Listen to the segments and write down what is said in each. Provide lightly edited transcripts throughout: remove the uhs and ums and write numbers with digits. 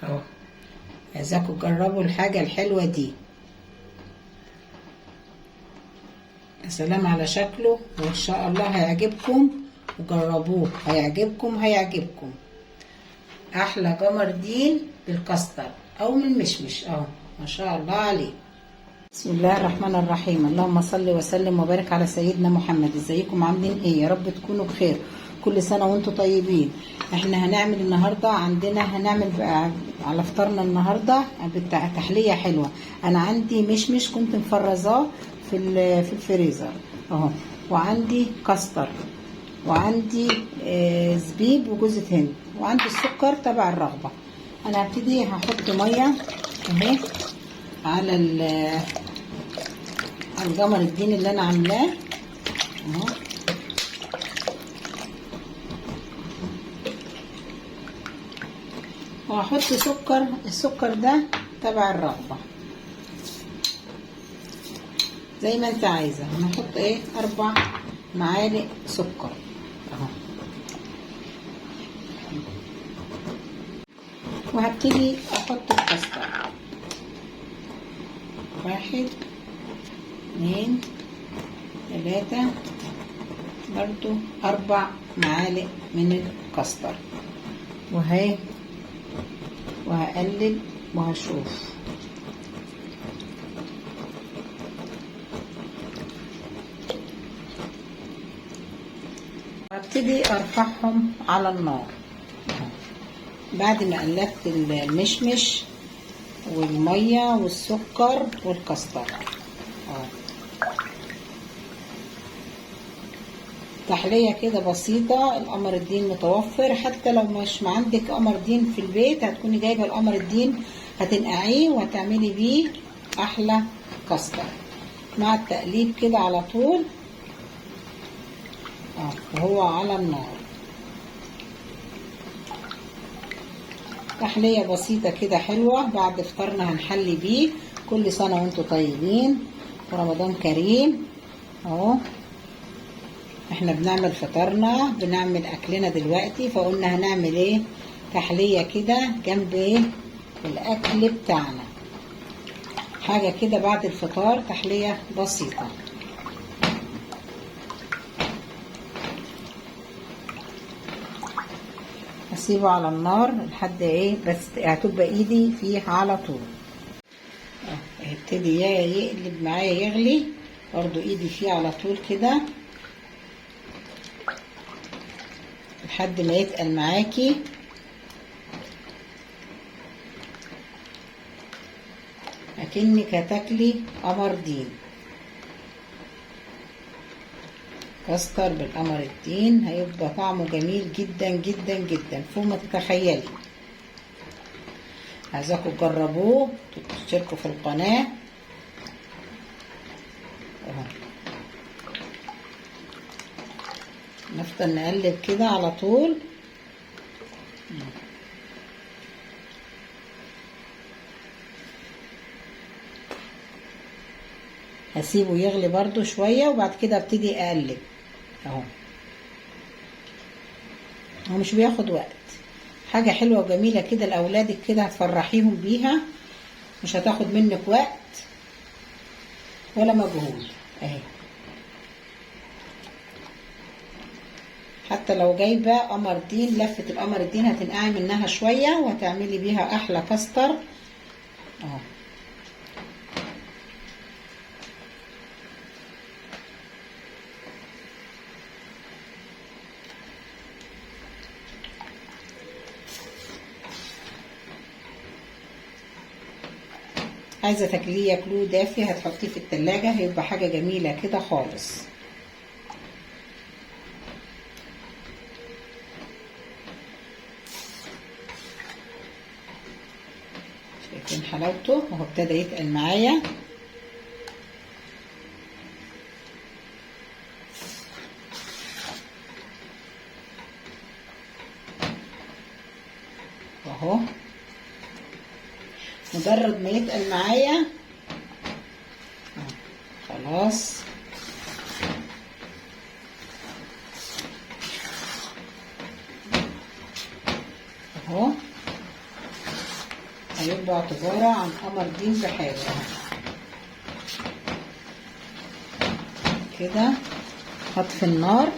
اهو. عايزاكم تجربوا الحاجة الحلوة دي. يا سلام على شكله، وان شاء الله هيعجبكم، وجربوه هيعجبكم هيعجبكم. احلى قمردين بالكاستر او من المشمش اهو، ما شاء الله عليه. بسم الله الرحمن الرحيم. اللهم صل وسلم وبارك على سيدنا محمد. ازيكم عاملين ايه؟ يا رب تكونوا بخير، كل سنة وانتم طيبين. احنا هنعمل النهاردة، عندنا هنعمل على فطارنا النهاردة تحلية حلوة. انا عندي مشمش كنت مفرزاه في الفريزر اهو، وعندي كاستر، وعندي زبيب وجوزة هند، وعندي السكر تبع الرغبة. انا هبتدي هحط مية اهي على القمر الدين اللي انا عاملاه اهو. وهحط سكر، السكر ده تبع الرغبة زي ما انت عايزة. انا هحط ايه 4 معالق سكر اهو، وهبتدي احط الكاستر. 1 2 3، برضو 4 معالق من الكاستر، وهي وهقلب وهشوف. هبتدي ارفعهم على النار بعد ما قلبت المشمش والمية والسكر والكاستر اهو. تحلية كده بسيطة. القمر الدين متوفر، حتى لو مش عندك قمر دين في البيت هتكوني جايبة القمر الدين، هتنقعيه وهتعملي بيه احلى كاستر مع التقليب كده على طول وهو على النار. تحلية بسيطة كده حلوة بعد فطارنا هنحلي بيه. كل سنة وانتم طيبين ورمضان كريم اهو. احنا بنعمل فطارنا، بنعمل اكلنا دلوقتي، فقلنا هنعمل ايه تحلية كده جنب ايه الاكل بتاعنا، حاجة كده بعد الفطار، تحلية بسيطة. هسيبه على النار لحد ايه بس هتبقى ايدي فيه على طول. هيبتدي يقلب معايا يغلي، برضو ايدي فيه على طول كده لحد ما يتقل معاكي. اكنك هتاكلي قمر دين، كاستر بالقمر الدين، هيبقى طعمه جميل جدا جدا جدا فوق ما تتخيلي. عايزاكم تجربوه، تشتركوا في القناة اهو. نفضل نقلب كده على طول. هسيبه يغلي برضو شوية وبعد كده ابتدي اقلب اهو. هو مش بياخد وقت، حاجة حلوة وجميلة كده لأولادك كده هتفرحيهم بيها، مش هتاخد منك وقت ولا مجهود اهي. حتى لو جايبة قمر دين، لفة القمر الدين هتنقعي منها شوية وهتعملي بيها أحلى كاستر اهو. عايزة تاكليه ياكلوه دافي، هتحطيه في التلاجة، هيبقى حاجة جميلة كده خالص. شايفين حلاوته وهو ابتدى يتقل معايا. اهو مجرد ما يتقل معايا خلاص. اهو. هيبقى تجارة عن قمر دين بحاله كده. هطفي النار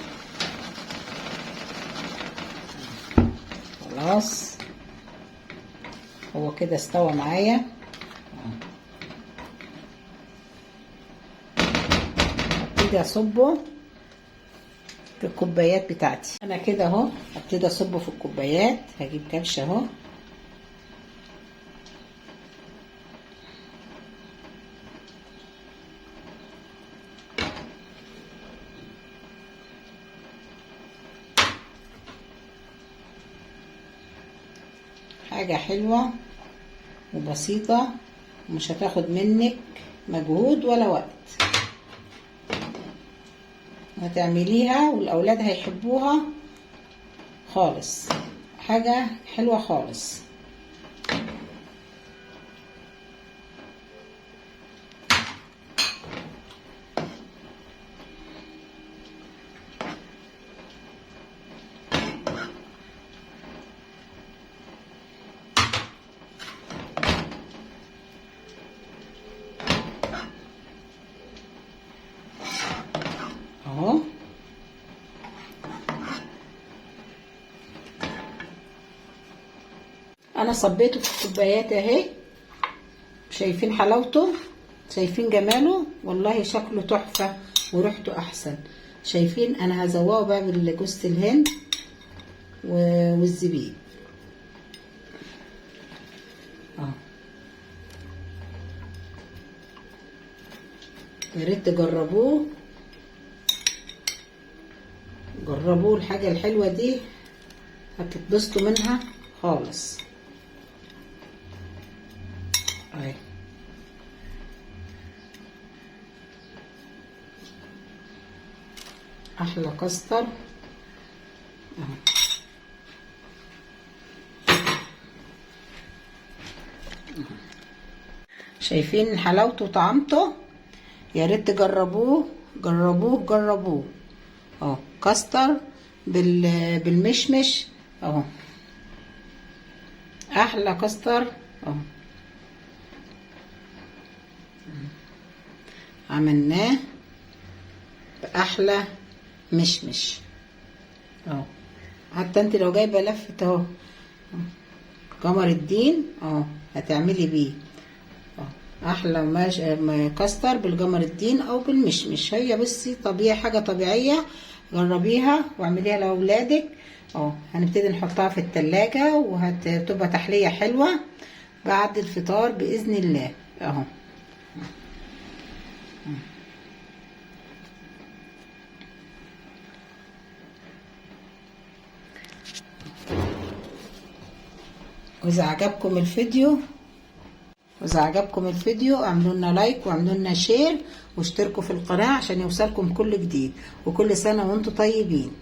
خلاص، هو كده استوى معايا. هبتدي اصبه في الكوبايات بتاعتي. انا كده اهو هبتدي اصبه في الكوبايات. هجيب كبشة اهو، حاجة حلوة وبسيطة ومش هتاخد منك مجهود ولا وقت، هتعمليها والأولاد هيحبوها خالص، حاجة حلوة خالص. اهو انا صبيته في الكوبايات اهي، شايفين حلاوته، شايفين جماله، والله شكله تحفة وريحته احسن. شايفين انا هزوقه بقى بالجوز الهند والزبيب اهو. يا ريت تجربوه، جربوه الحاجة الحلوة دي هتتبسطوا منها خالص. اهي احلى كاستر اهو. شايفين حلاوته وطعمته؟ يا ريت تجربوه، جربوه جربوه اهو. كاستر بالمشمش اهو، احلى كاستر اهو. عملناه باحلى مشمش اهو. حتى انت لو جايبه لفه اهو قمر الدين اهو هتعملي بيه اهو احلى كاستر بالقمر الدين او بالمشمش. هي بصي طبيعي، حاجة طبيعية، جربيها واعمليها لاولادك اهو. هنبتدي نحطها في التلاجة وهتبقى تحلية حلوة بعد الفطار باذن الله اهو. واذا عجبكم الفيديو، اعملوا لنا like واعملوا لنا share واشتركوا في القناة عشان يوصلكم كل جديد. وكل سنة وانتم طيبين.